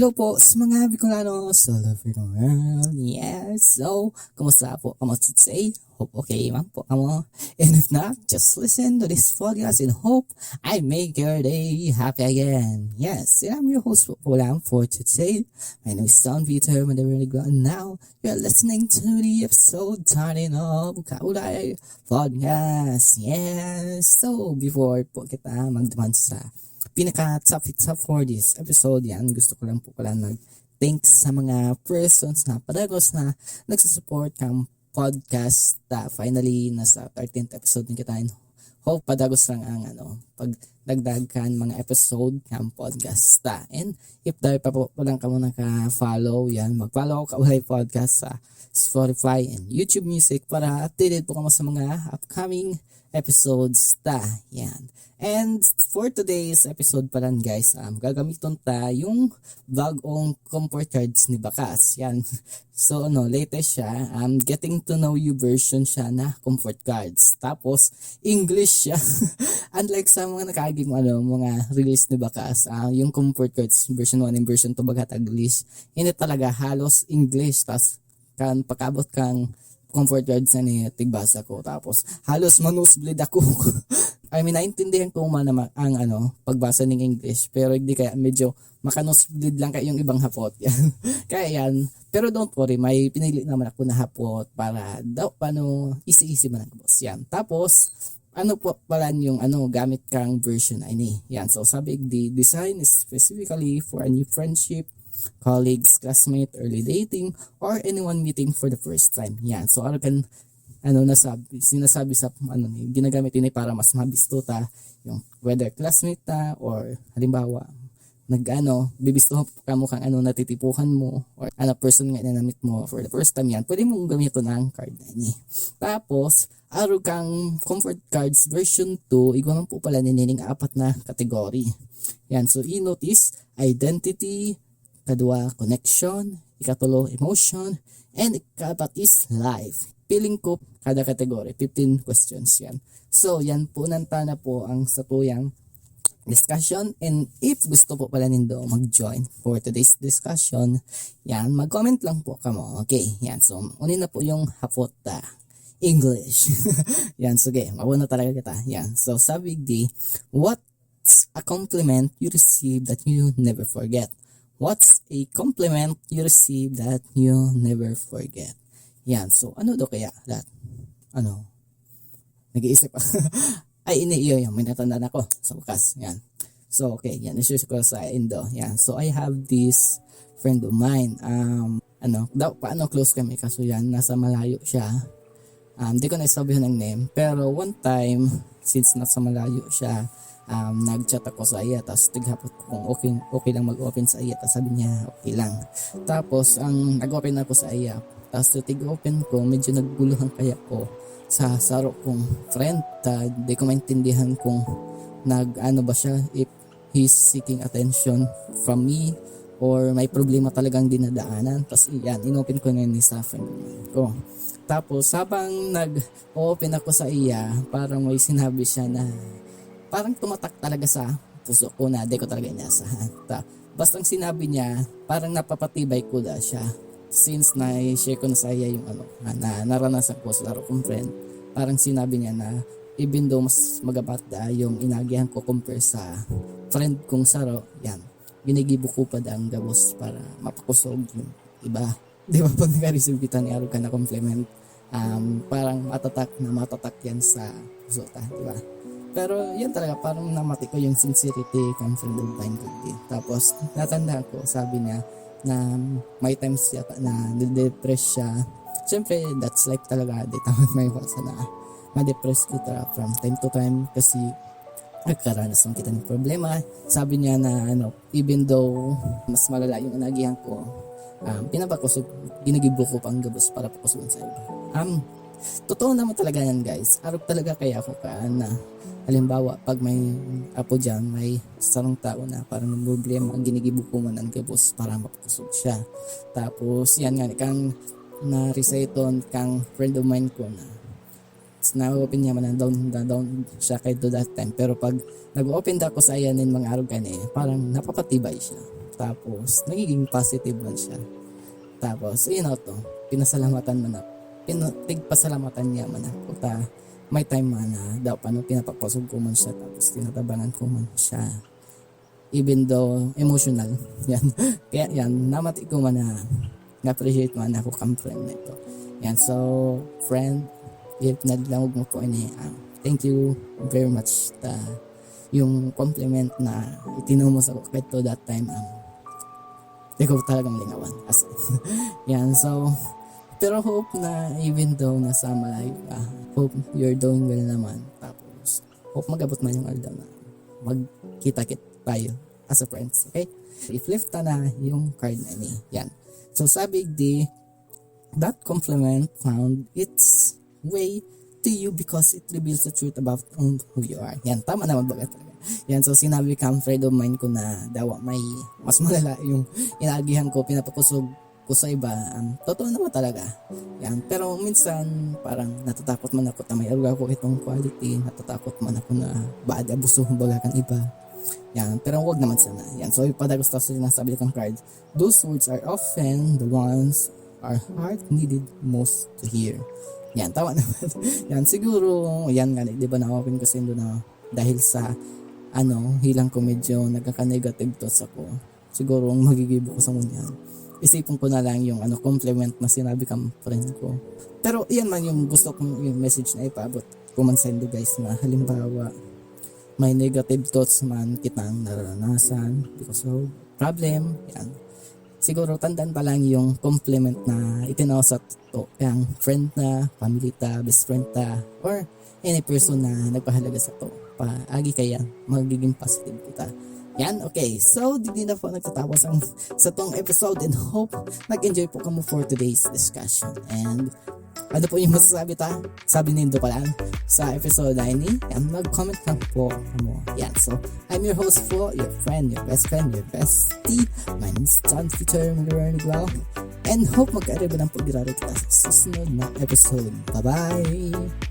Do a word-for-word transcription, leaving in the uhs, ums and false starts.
Hello po sa mga Bicolano all over the world. Yes. So, kumusta po kamo today? Hope okay man po kamo. And if not, just listen to this podcast and hope I make your day happy again. Yes, and I'm your host po lang for today. My name is Don Peter Madarigo, and now you're listening to the episode thirteen of Kaulay Podcast. Yes. So, before po kita magduman sa pinaka topic top for this episode, yan, gusto ko lang po pala mag thanks sa mga persons na padagos na nagsusupport kang podcast. Ta, finally, nasa thirteenth episode na kita. And hope padagos lang ang ano, pagdagdag kan mga episode ng podcast. Ta. And if dahil pa po lang kamo naka-follow, yan, mag-follow ka Ulay Podcast sa Spotify and YouTube Music para updated po kamo sa mga upcoming episodes ta. Yan. And for today's episode pala, guys, um, gagamiton ta yung bagong comfort cards ni Bakas. Yan. So, ano, latest siya. Um, getting to know you version siya na comfort cards. Tapos, English siya. Unlike sa mga nakaaging, ano, mga release ni Bakas, ah, yung comfort cards version one and version two, baga Taglish. Hindi talaga, halos English. Tas, kan pag-abot kang comfort cards na ni tigbasa ko. Tapos, halos ma-nosebleed ako. I mean, naintindihan ko man naman ang ano, pagbasa ng English. Pero hindi kaya medyo maka-nosebleed lang kaya yung ibang hapot. Yan. Kaya yan. Pero don't worry, may pinili naman ako na hapot para daw paano easy-easy man ang boss. Yan. Tapos, ano po pala yung ano, gamit kang version na ini? Yan. So, sabi, the design is specifically for a new friendship, colleagues, classmate, early dating, or anyone meeting for the first time. Yan. So, ano kan, ano, nasabi, sinasabi sa, ano, ni, ginagamit ini para mas mabisto ta, yung whether classmate ta, or halimbawa, nag-ano, bibistuhan ka mo kang ano, natitipuhan mo, or ano, person nga na na-meet mo for the first time, yan. Pwede mong gamiton ang card na ini. Tapos, arog kang comfort cards version two, igwa man po pala nining apat na category. Yan. So, inot is identity, kadwa, connection, ikatulo, emotion, and ikaapat is life. Feeling ko, kada category, fifteen questions yan. So, yan po, nantana po ang satuyang discussion. And if gusto po pala nindo mag-join for today's discussion, yan, mag-comment lang po kamo. Okay, yan. So, uni na po yung hapot ta. English. Yan, sige, mauna talaga kita. Yan. So, sabi di, what's a compliment you receive that you never forget? What's a compliment you receive that you never forget? Yan. So, ano daw kaya that? Ano? Nag-iisip. Ay, ini iyo yan. May natandaan ako sa wakas. Yan. So, okay. Yan. I-share ko sa indo. Yan. So, I have this friend of mine. Um, ano, daw, paano close kami? Kaso yan, nasa malayo siya. Um, di ko na isabihan ang name. Pero one time, since nasa malayo siya, um, nag-chat ako sa iya. Tapos, tighapot ko kung okay, okay lang mag-open sa iya. Tapos, sabi niya, okay lang. Tapos, ang nag-open ako sa iya. Tapos, tig-open ko, medyo nagguluhan kaya ko sa saro kong friend. Ta, di ko maintindihan kung nag-ano ba siya, if he's seeking attention from me or may problema talagang dinadaanan. Tapos, yan, inopen ko na ni sa friend ko. Tapos, habang nag-open ako sa iya, parang may sinabi siya na parang tumatak talaga sa puso ko na di ko talaga inaasahan. Ta, bastang sinabi niya, parang napapatibay ko na siya. Since na-share ko na sa iya yung ano, na naranasan ko sa saro kong friend, parang sinabi niya na even though mas magabat da yung inagihan ko compare sa friend kong saro, yan, ginigibo ko pa da ang gabos para mapakusog yung iba. Di ba, pag naka-receive kita ni arog ka na compliment, um, parang matatak na matatak yan sa puso ta, di ba? Pero yan talaga, parang namati ko yung sincerity kang friend of mine ko din. Tapos, natandaan ko, sabi niya na may times yata na depressed siya. Siyempre, that's life talaga. Di tayo may iwasan na ma-depress kita from time to time kasi nagkaranas lang kita ng problema. Sabi niya na, ano, even though mas malala yung inagihan ko, um, pinapakusog, ginigibo ko pa ang gabos para pakusugan sa iba. Um, totoo naman talaga yan, guys. Arog talaga kaya ako ka na, halimbawa, pag may apo dyan, may sarong tao na parang may problema, ginigibo ko man ang gabos para mapakusog siya. Tapos, yan nga, kang na-reciton kang friend of mine ko na na-open niya man na down, na down siya kay to that time. Pero pag nag-open da ko sa iya nin mga arog kani, parang napapatibay siya. Tapos, nagiging positive man siya. Tapos, ayun ako to, pinasalamatan man ako. Pin- tigpasalamatan niya man ako ta may time man na daw pa no pinapakosog ko man siya tapos tinatabangan ko man siya. Even though emotional. Yan. Kaya yan, namati ko man na na-appreciate man ako kang friend na ito. Yan. So, friend, if nadlangog mo po ini, ah, thank you very much ta yung compliment na itinao mo sa ko kadto that time, um, ikaw talagang lingawan. As, yan, so, pero hope na even though nasa malayo ka, hope you're doing well naman. Tapos, hope mag-abot man yung aldaw na magkita-kit tayo as a friends, okay? I-flip ta na yung card na ini. Yan. So, sabi di, that compliment found its way to you because it reveals the truth about who you are. Yan, tama naman baga talaga. Yan, so sinabi kang friend of mine ko na dawa may mas malala yung inaagihan ko, pinapakusog ko sa iba. Um, totoo naman talaga. Yan, pero minsan parang natatakot man ako ta may arog ako itong quality, natatakot man ako na bad abuso baga kan iba. Yan, pero wag naman sana. Yan, so ipadagos ta sa sinasabi kang card. Those words are often the ones our heart needed most to hear. Yan, tama naman. Yan, siguro, yan nga, di ba na-open ko saindo na dahil sa, ano, hilang ko medyo nagkaka-negative thoughts ako. Siguro, ang magigibo ko sa ngunyan, isipon ko na lang yung, ano, compliment na sinabi kang friend ko. Pero, yan man yung gusto kong yung message na ipaabot ko man saindo, guys, na halimbawa, may negative thoughts man kitang nararanasan because of problem, yan. Siguro tandaan pa lang yung compliment na itinao sa to, kang friend na, family ta, best friend ta, or any person na nagpahalaga sa to. Paagi kaya, magiging positive kita. Yan, okay. So, digdi na po nagtatapos ang sa tong episode and hope nag-enjoy po kamo for today's discussion. And ano po yung masasabi ta? Sabi nindo pa lang sa episode na ini, yan, mag-comment lang po kamo. Yan, so, I'm your host po, your friend, your best friend, your bestie. My name is John Peter Manuel Niguel. And hope magkaariba ng pag-irari kita sa susunod na episode. Bye-bye!